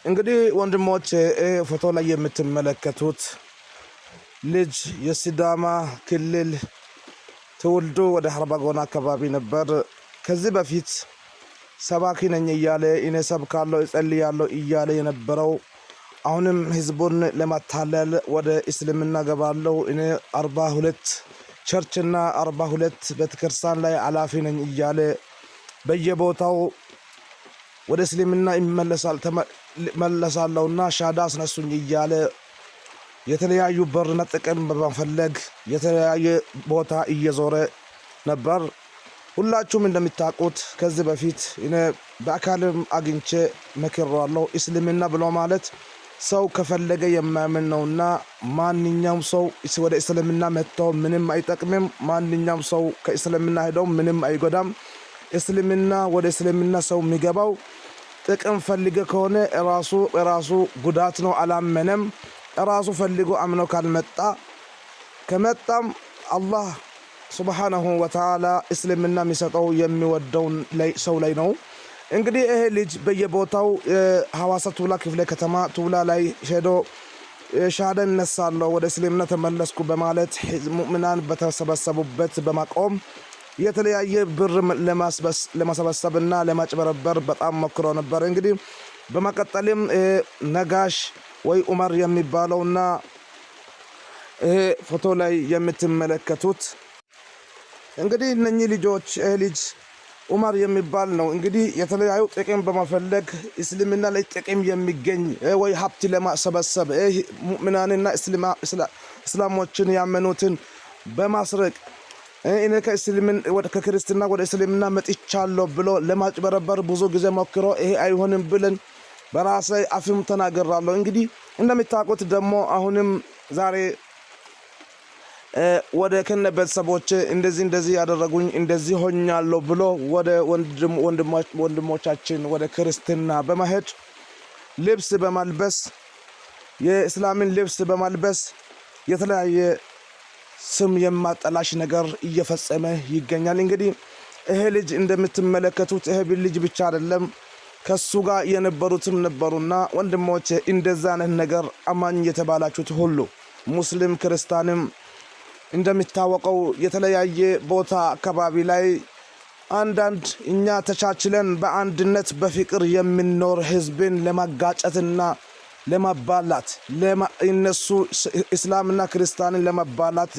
እንግዲህ ወንድሞች፣ ፎቶ ላይ የምትመለከቱት ልጅ የሲዳማ ክልል፣ ትውልዱ ወደ ሀርባጎና አካባቢ ነበር። ከዚህ በፊት ሰባኪ ነኝ እያለ፣ እኔ ሰብካለሁ፣ እጸልያለሁ እያለ የነበረው፣ አሁንም ህዝቡን ለማታለል ወደ እስልምና ገባለሁ፣ እኔ 42 church ና 42 ቤተክርስቲያን ላይ ኃላፊ ነኝ እያለ በየቦታው ወደ እስልምና ይመለሳል መለሳለሁና ሻዳ አስነሱኝ እያለ የተለያዩ ብርና ጥቅም በመፈለግ የተለያየ ቦታ እየዞረ ነበር። ሁላችሁም እንደምታውቁት ከዚህ በፊት እኔ በአካልም አግኝቼ መክሬዋለሁ። እስልምና ብሎ ማለት ሰው ከፈለገ የማያምን ነውና ማንኛውም ሰው ወደ እስልምና መጥቶ ምንም አይጠቅምም። ማንኛውም ሰው ከእስልምና ሄደው ምንም አይጎዳም። እስልምና ወደ እስልምና ሰው የሚገባው ጥቅም ፈልገ ከሆነ ራሱ ራሱ ጉዳት ነው። አላመነም። ራሱ ፈልጎ አምኖ ካልመጣ፣ ከመጣም አላህ ሱብሓነሁ ወተዓላ እስልምና የሚሰጠው የሚወደው ሰው ላይ ነው። እንግዲህ ይሄ ልጅ በየቦታው ሐዋሳ ቱላ ክፍለ ከተማ ቱላ ላይ ሄዶ ሻሃዳ እነሳለሁ፣ ወደ እስልምና ተመለስኩ በማለት ሙእሚናን በተሰበሰቡበት በማቆም የተለያየ ብር ለማሰበሰብና ለማጭበረበር በጣም ሞክሮ ነበር። እንግዲህ በመቀጠልም ነጋሽ ወይ ኡመር የሚባለውና ይሄ ፎቶ ላይ የምትመለከቱት፣ እንግዲህ እነኚህ ልጆች፣ ይሄ ልጅ ኡመር የሚባል ነው። እንግዲህ የተለያዩ ጥቅም በመፈለግ እስልምና ላይ ጥቅም የሚገኝ ወይ ሀብት ለማሰበሰብ ሙእሚናንና እስላሞችን ያመኑትን በማስረቅ እኔ ከክርስትና ወደ እስልምና መጥቻለሁ ብሎ ለማጭበረበር ብዙ ጊዜ ሞክሮ ይሄ አይሆንም ብለን በራሴ አፍም ተናግራለሁ። እንግዲህ እንደሚታውቁት ደግሞ አሁንም ዛሬ ወደ ከነ ቤተሰቦች እንደዚህ እንደዚህ ያደረጉኝ፣ እንደዚህ ሆኛለሁ ብሎ ወደ ወንድሞቻችን ወደ ክርስትና በመሄድ ልብስ በማልበስ፣ የእስላምን ልብስ በማልበስ የተለያየ ስም የማጠላሽ ነገር እየፈጸመ ይገኛል። እንግዲህ ይሄ ልጅ እንደምትመለከቱት ይሄ ልጅ ብቻ አይደለም፣ ከሱ ጋር የነበሩትም ነበሩና ወንድሞች፣ እንደዛ አይነት ነገር አማኝ የተባላችሁት ሁሉ ሙስሊም ክርስቲያንም እንደሚታወቀው የተለያየ ቦታ አካባቢ ላይ አንዳንድ እኛ ተቻችለን በአንድነት በፍቅር የምንኖር ህዝብን ለማጋጨትና ለማባላት፣ እነሱ እስላምና ክርስቲያንን ለማባላት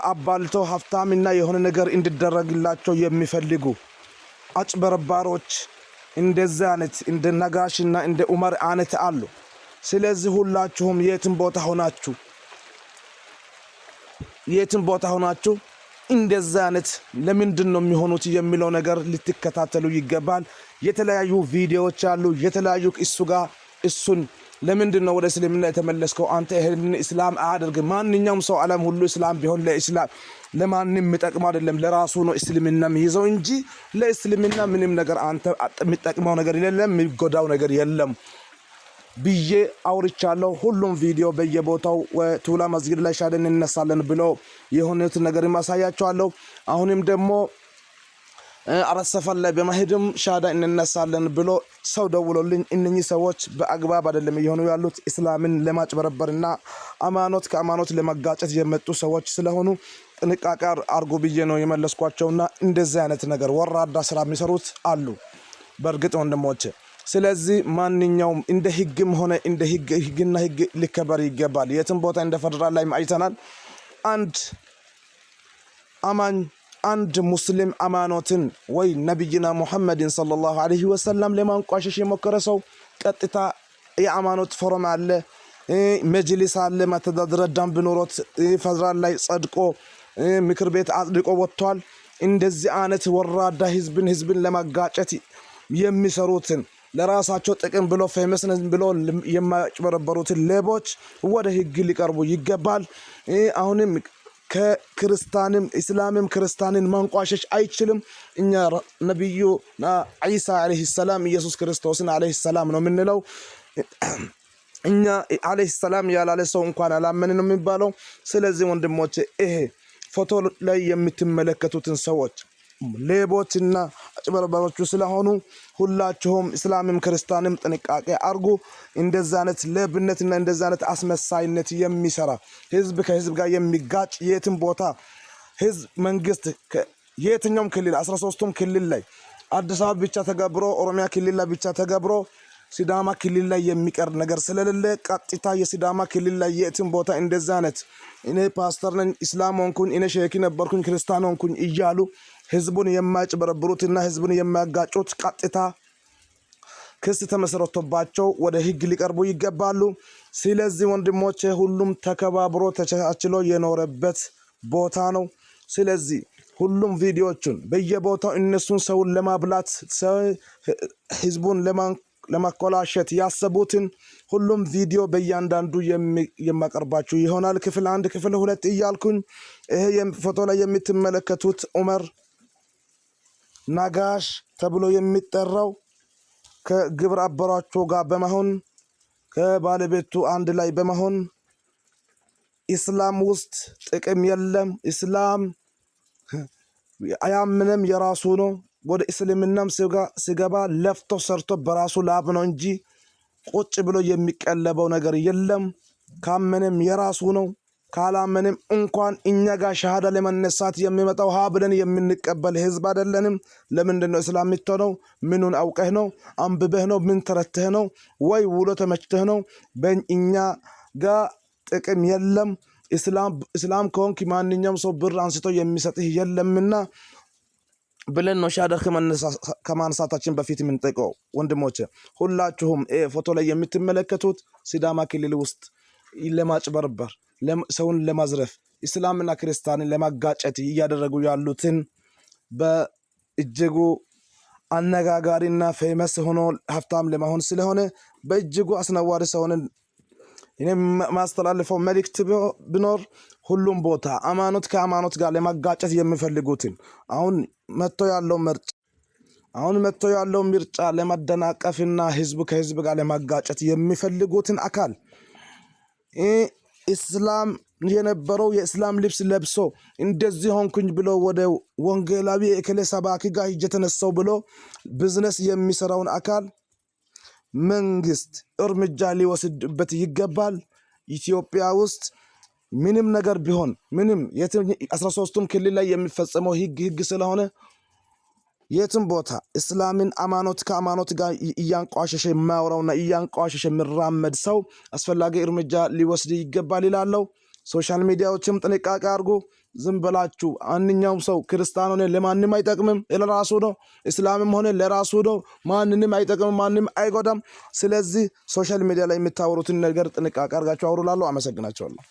አባልተው ሀብታምና የሆነ ነገር እንዲደረግላቸው የሚፈልጉ አጭበርባሮች እንደዚህ አይነት እንደ ነጋሽና እንደ ኡመር አይነት አሉ። ስለዚህ ሁላችሁም የትም ቦታ ሆናችሁ፣ የትም ቦታ ሆናችሁ እንደዛ አይነት ለምንድን ነው የሚሆኑት የሚለው ነገር ልትከታተሉ ይገባል። የተለያዩ ቪዲዮዎች አሉ። የተለያዩ እሱ ጋር እሱን ለምንድን ነው ወደ እስልምና የተመለስከው? አንተ ይሄንን እስላም አያደርግም። ማንኛውም ሰው ዓለም ሁሉ እስላም ቢሆን ለእስላም ለማንም የሚጠቅመው አይደለም። ለራሱ ነው እስልምና የሚይዘው እንጂ ለእስልምና ምንም ነገር አንተ የሚጠቅመው ነገር የለም፣ የሚጎዳው ነገር የለም ብዬ አውርቻለሁ። ሁሉም ቪዲዮ በየቦታው ቱላ መስጊድ ላይ ሻደን እንነሳለን ብሎ የሆኑትን ነገር ማሳያቸዋለሁ። አሁንም ደግሞ አራት ሰፈር ላይ በመሄድም ሻዳ እንነሳለን ብሎ ሰው ደውሎልኝ እነኚህ ሰዎች በአግባብ አይደለም እየሆኑ ያሉት፣ እስላምን ለማጭበረበርና አማኖት ከአማኖት ለመጋጨት የመጡ ሰዎች ስለሆኑ ጥንቃቄ አርጉ ብዬ ነው የመለስኳቸውና እንደዚህ አይነት ነገር ወራዳ ስራ የሚሰሩት አሉ። በእርግጥ ወንድሞች፣ ስለዚህ ማንኛውም እንደ ህግም ሆነ እንደ ህግ ህግና ህግ ሊከበር ይገባል። የትም ቦታ እንደ ፌደራል ላይ አይተናል። አንድ አማኝ፣ አንድ ሙስሊም አማኖትን ወይ ነቢይና ሙሐመድን ሰለላሁ ዐለይሂ ወሰለም ለማንቋሸሽ የሞከረ ሰው ቀጥታ የአማኖት ፎረም አለ፣ መጅሊስ አለ፣ መተዳደሪያ ደንብ ኖሮት ፌደራል ላይ ጸድቆ ምክር ቤት አጽድቆ ወጥቷል። እንደዚህ አይነት ወራዳ ህዝብን ለማጋጨት የሚሰሩትን፣ ለራሳቸው ጥቅም ብሎ famous ብሎ የማጭበረበሩትን ሌቦች ወደ ህግ ሊቀርቡ ይገባል። አሁንም ከክርስታንም እስላምም ክርስታንን ማንቋሸሽ አይችልም። እኛ ነቢዩ ዒሳ ዓለይሂ ሰላም፣ ኢየሱስ ክርስቶስን ዓለይሂ ሰላም ነው የምንለው። እኛ ዓለይሂ ሰላም ያላለ ሰው እንኳን አላመን ነው የሚባለው። ስለዚህ ወንድሞቼ፣ ይሄ ፎቶ ላይ የምትመለከቱትን ሰዎች ሌቦችና አጭበርባሮቹ ስለሆኑ ሁላችሁም እስላምም ክርስቲያንም ጥንቃቄ አርጉ። እንደዛ አይነት ሌብነትና እንደዛ አይነት አስመሳይነት የሚሰራ፣ ህዝብ ከህዝብ ጋር የሚጋጭ፣ የትም ቦታ ህዝብ መንግስት የትኛውም ክልል 13ቱም ክልል ላይ፣ አዲስ አበባ ብቻ ተገብሮ፣ ኦሮሚያ ክልል ላይ ብቻ ተገብሮ ሲዳማ ክልል ላይ የሚቀር ነገር ስለሌለ፣ ቀጥታ የሲዳማ ክልል ላይ የትም ቦታ እንደዛ አይነት እኔ ፓስተር ነኝ እስላም ሆንኩኝ፣ እኔ ሼኪ ነበርኩኝ ክርስቲያን ሆንኩኝ እያሉ ህዝቡን የማይጭበረብሩትና ህዝቡን የሚያጋጩት ቀጥታ ክስ ተመሰረቶባቸው ወደ ህግ ሊቀርቡ ይገባሉ። ስለዚህ ወንድሞቼ፣ ሁሉም ተከባብሮ ተቻችሎ የኖረበት ቦታ ነው። ስለዚህ ሁሉም ቪዲዮዎቹን በየቦታው እነሱን ሰውን ለማብላት፣ ህዝቡን ለማኮላሸት ያሰቡትን ሁሉም ቪዲዮ በእያንዳንዱ የማቀርባችሁ ይሆናል። ክፍል አንድ፣ ክፍል ሁለት እያልኩኝ። ይሄ ፎቶ ላይ የምትመለከቱት ኡመር ነጋሽ ተብሎ የሚጠራው ከግብረ አበሮቹ ጋር በመሆን፣ ከባለቤቱ አንድ ላይ በመሆን ኢስላም ውስጥ ጥቅም የለም፣ ኢስላም አያምንም፣ የራሱ ነው። ወደ እስልምናም ሲገባ ለፍቶ ሰርቶ በራሱ ላብ ነው እንጂ ቁጭ ብሎ የሚቀለበው ነገር የለም። ካመንም የራሱ ነው። ካላመንም እንኳን እኛ ጋር ሻሃዳ ለመነሳት የሚመጣው ሀ ብለን የምንቀበል ህዝብ አይደለንም። ለምንድን ነው እስላም የምትሆነው? ምኑን አውቀህ ነው? አንብበህ ነው? ምን ተረትህ ነው? ወይ ውሎ ተመችተህ ነው? በእኛ ጋር ጥቅም የለም። እስላም ከሆንክ ማንኛውም ሰው ብር አንስቶ የሚሰጥህ የለምና ብለን ነው ሻሃዳ ከማንሳታችን በፊት የምንጠይቀው። ወንድሞቼ፣ ሁላችሁም ፎቶ ላይ የምትመለከቱት ሲዳማ ክልል ውስጥ ለማጭበርበር፣ ሰውን ለማዝረፍ፣ እስላምና ክርስቲያንን ለማጋጨት እያደረጉ ያሉትን በእጅጉ አነጋጋሪና famous ሆኖ ሀብታም ለመሆን ስለሆነ በእጅጉ አስነዋሪ ሰሆንን እኔ ማስተላልፈው መልእክት ቢኖር፣ ሁሉም ቦታ ሃይማኖት ከሃይማኖት ጋር ለማጋጨት የሚፈልጉትን አሁን መጥቶ ያለው ምርጫ ለማደናቀፍና ህዝብ ከህዝብ ጋር ለማጋጨት የሚፈልጉትን አካል፣ እስላም የነበረው የእስላም ልብስ ለብሶ እንደዚህ ሆንኩኝ ብሎ ወደ ወንጌላዊ እከሌ ሰባኪ ጋር ሂጄ ተነሳው ብሎ ቢዝነስ የሚሰራውን አካል መንግስት እርምጃ ሊወስድበት ይገባል። ኢትዮጵያ ውስጥ ምንም ነገር ቢሆን ምንም 13ቱም ክልል ላይ የሚፈጸመው ህግ ህግ ስለሆነ የትም ቦታ እስላምን ሃይማኖት ከሃይማኖት ጋር እያንቋሸሸ የማያወራውና እያንቋሸሸ የሚራመድ ሰው አስፈላጊ እርምጃ ሊወስድ ይገባል ይላለው። Social media ዎችም ጥንቃቄ አድርጉ። ዝም ብላችሁ ማንኛውም ሰው ክርስቲያን ሆነ ለማንም አይጠቅምም፣ ለራሱ ነው። እስላምም ሆነ ለራሱ ነው። ማንንም አይጠቅምም፣ ማንም አይጎዳም። ስለዚህ social media ላይ የምታወሩትን ነገር ጥንቃቄ አድርጋችሁ አውሩ እላለሁ። አመሰግናችኋለሁ።